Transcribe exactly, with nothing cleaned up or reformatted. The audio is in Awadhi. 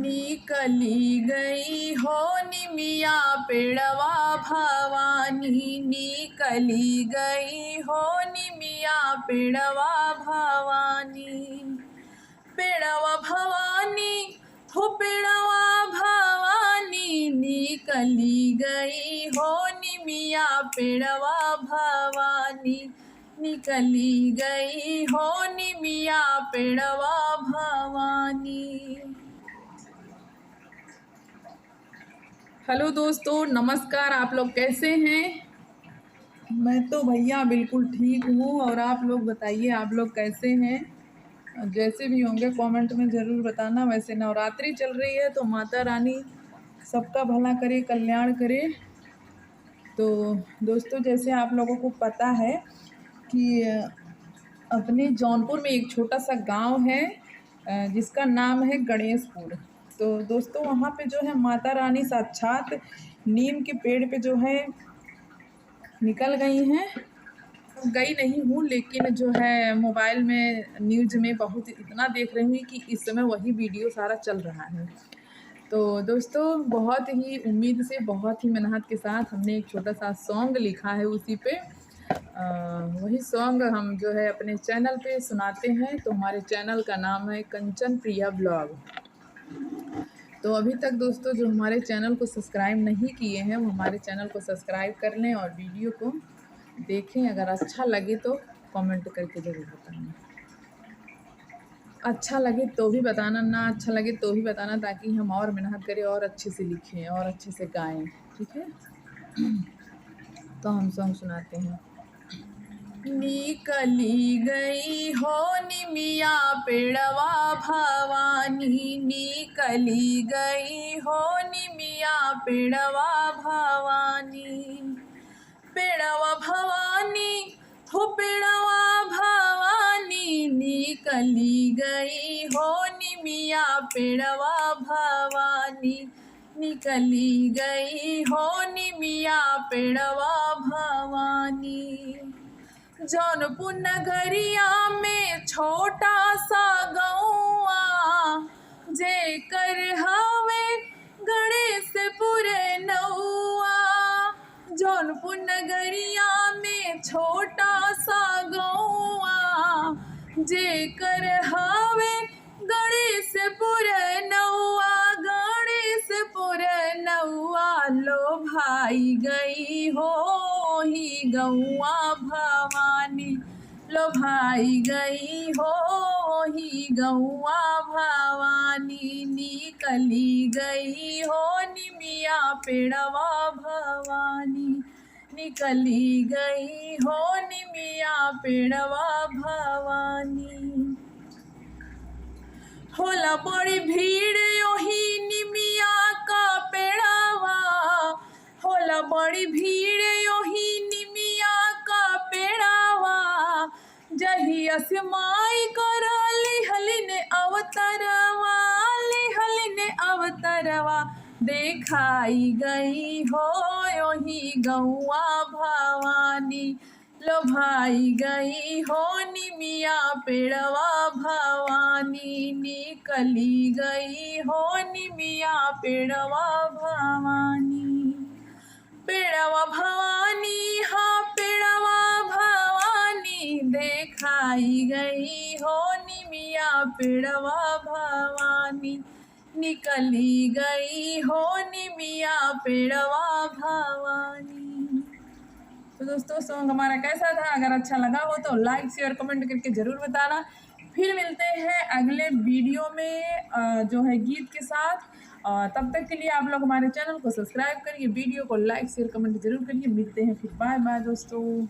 निकली गई हो निमिया पेड़वा भवानी, निकली गई हो निमिया पेड़वा भवानी। पेड़वा भवानी, हो पेड़वा भवानी, निकली गई हो निमिया पेड़वा भवानी, निकली गई हो निमिया पेड़वा भवानी। हेलो दोस्तों, नमस्कार। आप लोग कैसे हैं? मैं तो भैया बिल्कुल ठीक हूँ, और आप लोग बताइए, आप लोग कैसे हैं? जैसे भी होंगे, कमेंट में ज़रूर बताना। वैसे नवरात्रि चल रही है, तो माता रानी सबका भला करे, कल्याण करे। तो दोस्तों, जैसे आप लोगों को पता है कि अपने जौनपुर में एक छोटा सा गांव है, अ, जिसका नाम है गणेशपुर। तो दोस्तों, वहाँ पे जो है, माता रानी साक्षात नीम के पेड़ पे जो है, निकल गई हैं। गई नहीं हूँ, लेकिन जो है, मोबाइल में, न्यूज में बहुत इतना देख रही हूँ कि इस समय वही वीडियो सारा चल रहा है। तो दोस्तों, बहुत ही उम्मीद से, बहुत ही मेहनत के साथ हमने एक छोटा सा सॉन्ग लिखा है, उसी पे, अ, वही सॉन्ग हम जो है, अपने चैनल पे सुनाते हैं। तो हमारे चैनल का नाम है कंचन प्रिया ब्लॉग। तो अभी तक दोस्तों, जो हमारे चैनल को सब्सक्राइब नहीं किए हैं, वो हमारे चैनल को सब्सक्राइब कर लें और वीडियो को देखें। अगर अच्छा लगे तो कमेंट करके ज़रूर बताना। अच्छा लगे तो भी बताना, ना अच्छा लगे तो भी बताना, ताकि हम और मेहनत करें और अच्छे से लिखें और अच्छे से गाएं, ठीक है? तो हम सॉन्ग सुनाते हैं। निकली गई हो निमिया पेड़वा भवानी, निकली गई हो निमिया पेड़वा भवानी। पेड़वा भवानी, हो पेड़वा भवानी, निकली गई हो निमिया पेड़वा भवानी, निकली गई हो निमिया पेड़वा भवानी। जौनपुर नगरिया में छोटा सा गौआ, जेकर हवे गणेशपुर नौआ। जौनपुर नगरिया में छोटा सा गौआ, जेकर हवे गणेशपुर नौआ, गणेशपुर नौआ। लो भाई गई हो ही गौआ भवानी, लो भाई गई हो ही गौआ भवानी, निकली गई हो निमिया पेड़वा भवानी, निकली गई हो निमिया पेड़वा भवानी। होला बड़ी भीड़ ओही निमिया का पेड़वा, होला बड़ी भीड़ ओही निमिया का पेड़वा। जहिया से माई करा लिहलिन अवतरवा, लिहलिन अवतरवा, देखाई गई हो ओही गौआ भवानी, लो भाई गई हो निमिया पेड़वा भवानी, निकली गई हो निमिया पेड़वा भवानी। पेड़वा भवानी, हाँ पेड़वा भवानी, देखाई गई हो निमिया पेड़वा भवानी, निकली गई हो निमिया पेड़वा भवानी। तो दोस्तों, सॉन्ग हमारा कैसा था? अगर अच्छा लगा हो तो लाइक, शेयर, कमेंट करके ज़रूर बताना। फिर मिलते हैं अगले वीडियो में, अ, जो है गीत के साथ। अ, तब तक के लिए आप लोग हमारे चैनल को सब्सक्राइब करिए, वीडियो को लाइक, शेयर, कमेंट ज़रूर करिए। मिलते हैं फिर, बाय बाय दोस्तों।